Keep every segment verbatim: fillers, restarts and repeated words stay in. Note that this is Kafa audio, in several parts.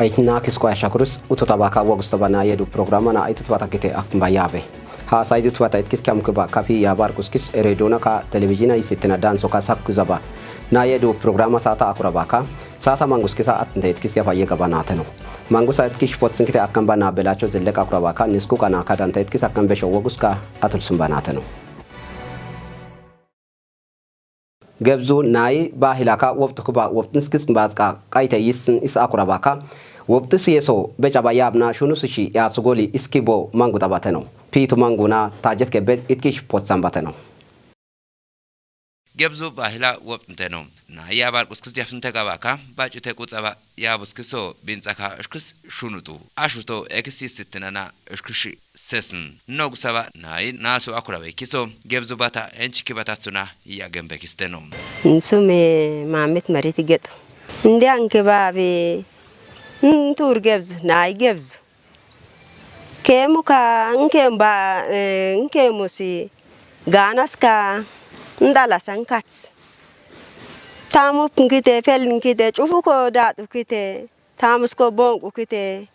Aytinaa kis koya shakurus utu tabaka wogus taba na yedu programa na aytut wata kite akmba yabe. Ha saydi tuwata itkis kiam kiba kapi ya barkus kis eredona ka televizina isitena danso ka sakku zaba. Na yedu programa sata akurabaka. Sata mangus kisa atnde itkis yapa yegaba na teno. Mangusa itkis potsin kite akamba na belacho zellek akurabaka nisku kana kadanta itkis akam besho wogus ka atul sumba na teno. Gebzu nayi bahilaka woptu kuba woptnskis mbazka kaite yisn is akurabaka. Woptu siyeso becaba yabna shunu sushi ya sugoli iskibo mangu tabateno. Pitu manguna tajet kebet itkish potsan bateno. Gebzu bahila woptnteno. Na yabar kuskis jafnte gabaka bacute kutsaba yabuskiso bintsaka shkis shunutu. Ashuto ekis yisitnana shkishi sesn. Nogu saba nayi nasu akurabe kiso gebzu bata enchiki bata tsuna ya gembe kisteno. Nsume mamit marit getu. Ndi anke babi ntur gebzu nayi gebzu. Kemu ka nkem ba eh, nkemu si ganas ka ndala sankats. Tamup nkite fel nkite chufu ko datu kite. Tamus ko bonku kite.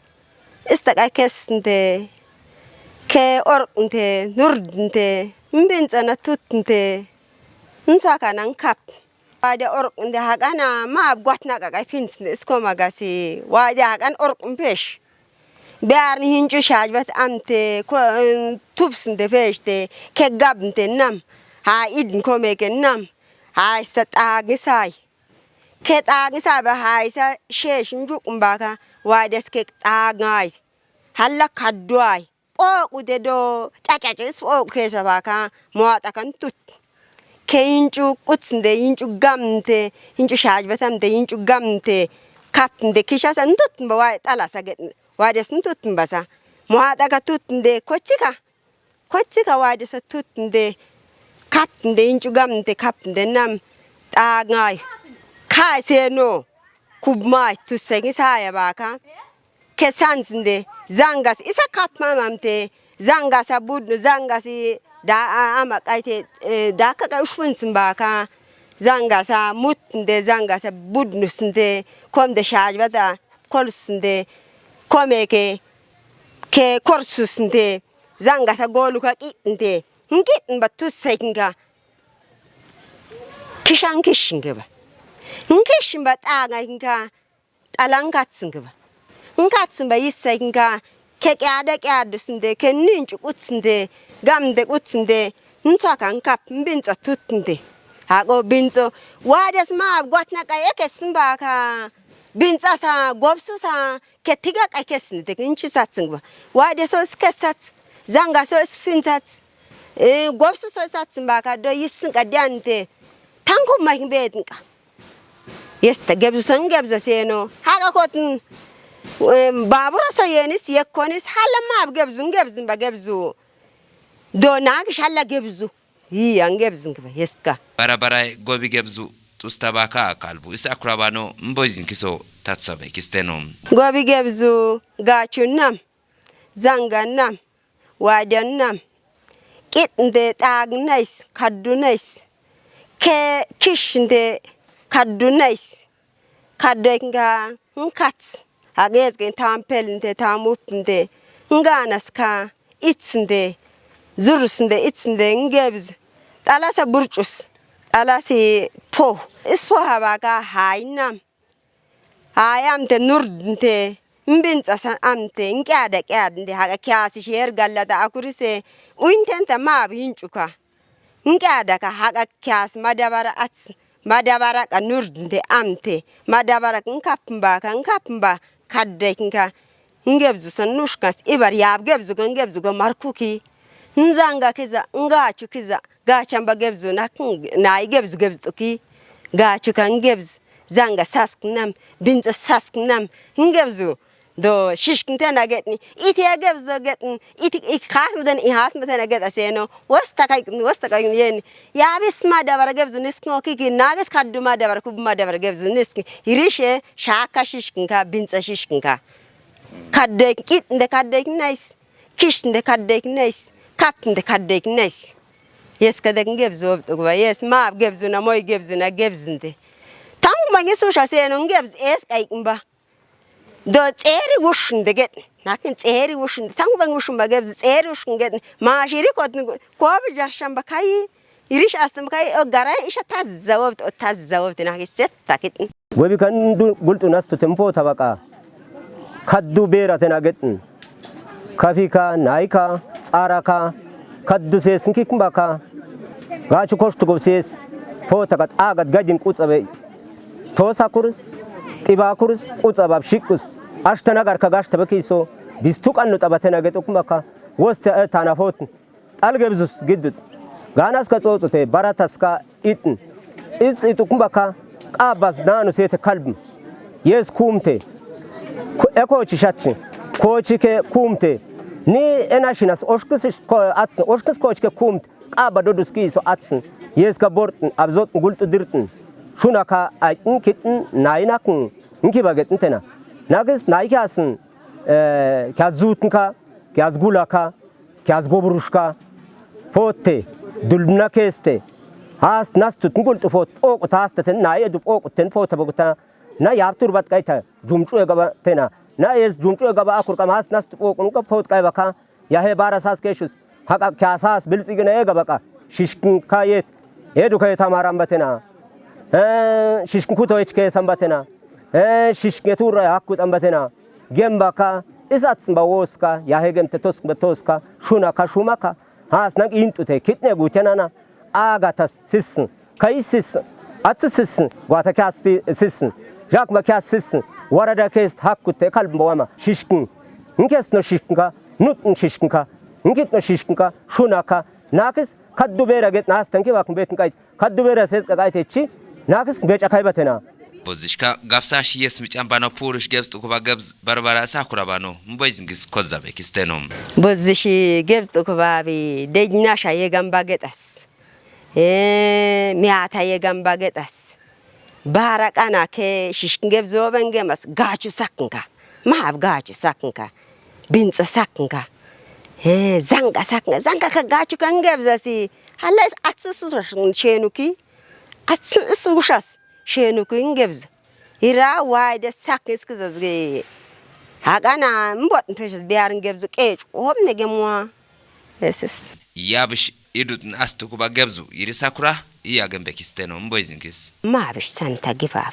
Ista ka kes nte ke ork nte nurd nte mbin tsana tut nte. Nsaka nan kap. Wade ork nte hakana ma gwatna ka ka fins nte isko magasi wade hakan ork mpesh. Biar ni hinchu shajbat amte ko tups nte fesh te ke gab nte nam. Ha id nkome ke nam. Ha ista tag sai. Ke tag saba haisa shesh njuk mbaka wades ke tag ngai. Halla kadwai. Pok ute do chachachis pok ke sabaka mwata kan tut. Ke inchu kutsnde inchu gamte inchu shajbatamte inchu gamte kapnde kishasa ntut mba wai tala saget wades ntut mbasa. Mwata ka tut nde kochika. Kochika wade sa tut nde kap nde inchu gam nde kap nde nam ta ngai. Ka se no kub mai tu se ngi sa ya baka. Ke sans nde zangas isa kap mamam te zangas a bud zangas i da a- ama kai te eh, da ka ka ushpun simbaka. Zangas a mut nde zangas a bud nus nde kom de shaj bata kols nde kome ke ke korsus nde. Zanga sa golu ka kit nte. Nkit mba tut sai nka. Kishan kish nka ba. Nkish mba tanga nka. Tala nkats nka ba. Nkats mba yisai nka. Ke kiada kiadu sinde ke ninchu kuts nde. Gam nde kuts nde. Nswa ka nkap mbintsa tut nde. Hako bintso. Wades ma gwatna ka eke simba ka. Bintsa sa gobsu sa. Ke tiga ka kes nde ke nchi sats nka ba. Wades so kes sats. Zanga so is fin sats. Eh, gobsu so sats mba ka do yisin ka diante. Tanku ma himbe nka. Yesta gebzu so ngebza seno. Haka kotn. Eh, babura so yenis yekonis hala ma gebzu ngebzu mba gebzu. Do na ki shala gebzu. Yi ya ngebzu ngebza yeska. Bara bara gobi gebzu. Tusta baka kalbu isa kurabano mbo zinkiso tatsa be kisteno. Gobi gebzu gachu nam. Zanga nam. Wadan nam. Kit nde tag nais. Kaddu nais. Ke kish nde kaddu nais. Kaddu nga nkat. Ages gen tampel nde tamup nde. Nga naska its nde. Zurus nde its nde ngebz. Talasa burchus. Talasi po. Ispo habaka hainam. Ayam te nurd nte. Mbin tsasan am te nkiada kiad nte haka kiasi sher gallata akurise. Uinten ta mab hinchuka. Nkiada ka haka kias madabara ats. Madabara ka nurd nte am te. Madabara ka nkap mba ka nkap mba. Kadde nka. Ngebzu san nushkas ibar yab gebzu ka ngebzu ka markuki. Nzanga kiza ngachu kiza. Gacha mba gebzu na nai gebzu gebzu tuki. Gachu ka ngebzu. Zanga sask nam. Binza sask nam. Ngebzu. Do shishk ntena getni. Iti ya gebzu getni. Iti ik khas mten i has mten get aseno. Wasta kai wasta kai yen. Ya bis ma dabara gebzu nisk no kiki nages kaddu ma dabara kub ma dabara gebzu nisk. Irishe shaka shishk nka binza shishk nka. Kadde kit nde kadde nice. Kish nde kadde nice. Kap nde kadde nice. Yes kadek ngebzu obtugba yes ma gebzu na moy gebzu na gebzu nde. Tam ma ngi susha seno ngebzu es kai mba. Do tseri wushun de get. Nakin tseri wushun. Tangu bang wushun ba gebz tseri wushun get. Ma shiri kot kobi jarshan ba kai. Irish astam kai o garan isha tazzawobt o tazzawobt na ki set takit. Webi kan du gultu nas tu tempo tabaka. Kaddu bera tena getn. Kafika, naika, tsaraka, kaddu ses nkikin baka. Gachu koshtu gov ses. Pota kat agat gajin kutsabe. Tosa kurus, tiba kurus, kutsabab shikus. Ashta nagar ka gashta bekiso. Bistu kan nu tabatena get ukmaka. Woste tana fotn. Tal gebzus giddut. Ganas ka tsotsute, baratas ka itn. Is itukun baka, qabas nanu sete kalbm. Yes kumte. Ku- Eko chishatchi. Kochi ke kumte. Ni enashinas oshkis ko atsn. Oshkis kochi ke kumt. Qaba dodus ki so atsn. Yes ka bortn. Abzotn gultu dirtn. Shuna ka aitn kitn nainakn. Nki bagetn tena. Nakis naiki asn. Kya zutn ka. Kya zgula ka. Kyaz goburushka, potte, dulbna keste. Hast nastut ngultu fot, okut hastaten, na yedu okuten fota bogta, na yabtur bat kaita, jumchu egaba tena. Na es jumchu egaba akur kam hast nastut okun ka pot kaibaka, ya he bara sas keshus, haka kyasas biltsigina egabaka, shishkin kayet, edu kayet amaram batena. Shishkin kuto echke sambatena. Shishkin turra hakut ambatena. Gembaka, isatsin ba woska, ya hegem te tosk ba toska, shuna ka shumaka, has nang intute, kitne gutenana, agatas sissin, kai sissin, atsi sissin, guata kasti sissin, jakma kast sissin, warada kest hakkute kalbin bawama, shishkin, nkes no shishkinka, nut n shishkinka, nkit no shishkinka, shunaka, nakis, kaddu bera get nas tanki bakun betin kait, Kaddu bera ses qaqaitechi, nakis beca kaibatena. Bozishka gabsa shi yes mican bano purish gebs tukuba gebs barbara sakura bano mboizingis kozzabe kisteno. Bozishi gebs tukuba bi dejna sha yegan bagetas. E, miata yegan bagetas. Bara kana ke shishkin gebs oben gemas gachu saknka. Mahab gachu saknka. Bintsa saknka. E, zanga saknka. Zanga ka gachu kan gebs asi. Hala atsusu shenuki. Atsin is ngushas shenu ku ingebz. Ira wai de sak is kizazge. Hagana mbot mpeshes biar ngebz kech. Hop ne gemwa. Eses. Yabish idut n astu kuba gebzu. Iri sakura. Iya gembe kisteno mboy zinkis. Mabish santa gibaba.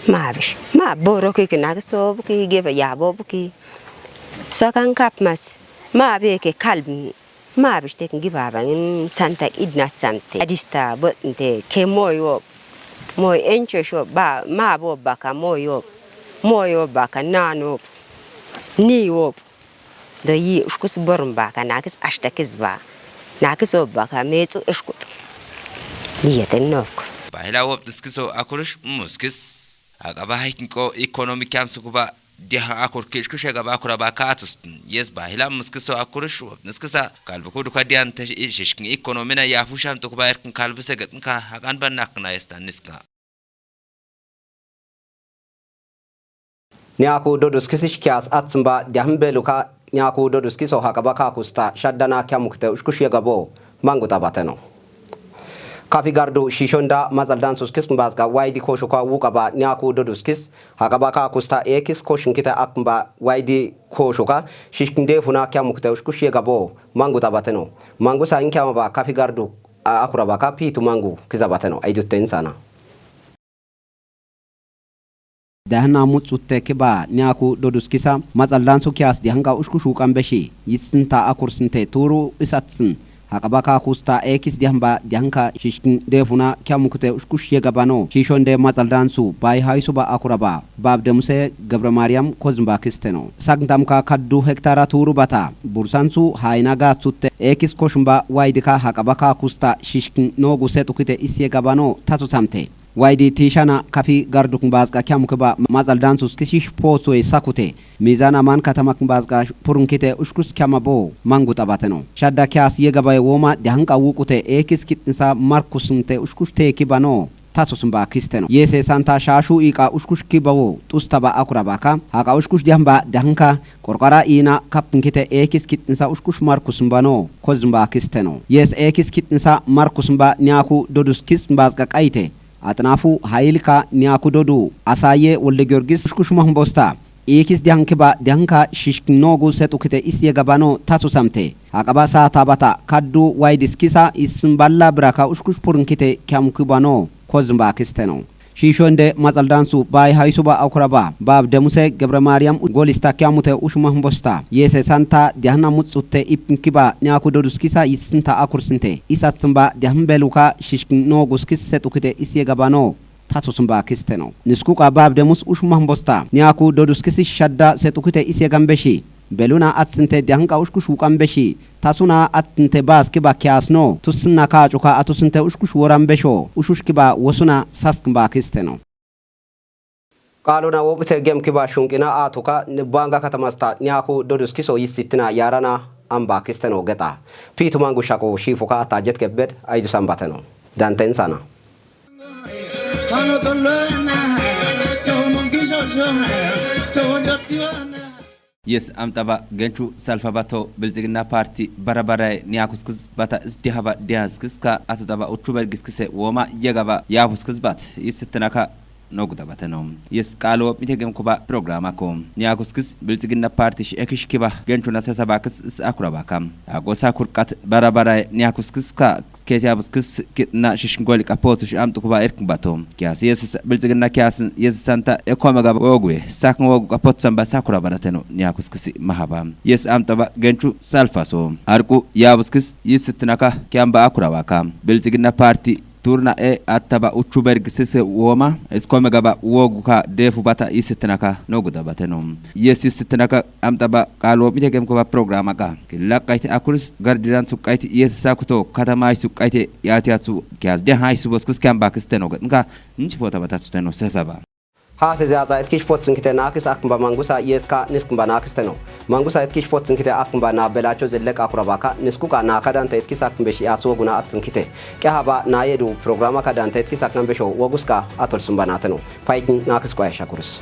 Mabish. Ma boro ki kinag so buki geba yabo buki. So kan kap mas. Ma beke kalb. Ma bishtek ngi baba ngin santa idna samte. Adista bot nte ke moy wop. Moy encho sho ba ma bo baka moy wop. Moy wop baka nan wop. Ni wop. Do yi ushkus borum baka nakis ashtakis ba. Nakis wop baka metsu eshkut. Liyaten nok. Bahila wop diskiso akurush muskis. Agaba haikin ko ekonomi kyam sukuba. Diha akur kishkishe gaba akura ba ka atustin. Yes ba hila muskiso akurish wop niskisa kalbuku duka dian te ishishkin ekonomina yafusham tukuba erkin kalbise getnka hakan ba nakna yestan niska. Niaku dodus kisish kias atsimba diahim beluka niaku dodus kiso hakaba ka kusta shaddana kyamukte ushkush yegabo mangu tabateno. Kafi gardu shishonda mazaldan suskis mbazga waidi koshuka wukaba niaku dodus kis hakaba ka kusta ekis koshin kita akmba waidi koshuka shishkinde funa kyamukte ushkush yegabo mangu tabateno. Mangu sa inkyama ba kafi gardu akuraba ka pitu mangu kizabateno aidutte insana. Dahna mutsutte kiba niaku dodus kisa matsaldan su kias dihanka ushkushu kambeshi yissinta akursinte turu isatsin hakaba ka kusta ekis dihanba dihanka shishkin defuna kyamukte ushkush yegabano shishonde matsaldan su bai haisuba akuraba bab demuse Gabre Mariam kozmba kisteno. Sagndamka kaddu hektara turu bata bursansu haina gatsutte ekis koshmba waidika hakaba ka kusta shishkin nogu setukite isye gabano tatutamte. Waidi tishana kafi garduk mbazka kyamukeba matsaldan sus kishish potsoy sakute. Mizana man katamak mbazka purunkite ushkus kyamabo mangu tabateno. Shadda kyas yegabaye woma dihanka wukute ekis kitnisa markusnte ushkus teki bano tasus mba kisteno. Yese santa shashu ika ushkus kibawo tustaba akurabaka haka ushkus dihanba dihanka korkara ina kapnkite ekis kitnisa ushkus markus mbano kozmba kisteno. Yes ekis kitnisa markus mba niaku dodus kis mbazka kaite. Atnafu hayilka niaku dodu asaye wolde giorgis ushkush mahmbosta. Ikis dihankiba dihanka shishkinogu setukite is yegabano tasu samte. Akaba saata bata kaddu waidiskisa isin balla biraka ushkush purinkite kiamukibano kozmbakisteno. Shishonde matsaldansu bai haisuba akuraba bab demuse gebre mariam golista kiamute ushmahmbosta yese santa diahna mutsutte ipnkiba niaku doduskisa isinta akursinte isatsimba diahmbeluka shishkinoguskis setukite is yegabano tasusmbakisteno. Niskuka bab demus ushmahmbosta niaku doduskisi shadda setukite is yegambeshi. Beluna atsinte diahnka ushkush wuqambeshi. Tasuna atsinte baskiba kiasno tusna kacuka atusinte ushkush worambesho ushushkiba wosuna saskmbakisteno. Qaluna wopite gemkiba shunqina atuka nibanga katamasta niaku doduskiso yisitina yarana ambakisteno geta. Pitumangu shaqo shifuka atajet kebed aidu sambateno. Danten sana. Yes, amtaba genchu salfabato bilzigna parti barabara niakuskuz bata isdihaba dianskuz ka asutaba uchuber giskise woma yegaba yabuskuz bat isitnaka nogudabateno. Yes, qalo mitegem kuba programa ko niakuskuz bilzigna parti shi ekish kiba genchu nasasabakis is akurabaka. Agosa kurqat barabara niakuskuz ka kesi abuskis kitna shishngoli kapotu shi amtu kuba irkbato. Kias yes bilzigna kias yes santa ekome gaba ogwe sakn ogu kapotsan ba sakura barateno niakuskisi mahaba. Yes amtaba genchu salfaso. Arku yabuskis yisitnaka kiamba akurabaka. Bilzigna parti turna e attaba uchuberg sise woma iskome gaba wogu ka defu bata yisitnaka nogudabateno. Yes yisitnaka amtaba qalo mitegem kuba programa ka killa qayti akuris gardiran suqayti yes sakuto katama suqayti yatiyatsu kias de hay suboskus kiamba kisteno nka nchi pota batatsuteno sesaba. Hasi ziatsa etkish potsinkite nakis akmba mangusa yeska niskmba nakisteno. Mangusa etkish potsinkite akmba na belacho zillek akurabaka niskuka na kadante etkis akmbesh yasoguna atsinkite. Kehaba na yedu programa kadante etkis aknambesho woguska atolsumba nateno. Paitin nakis kwa shakurus.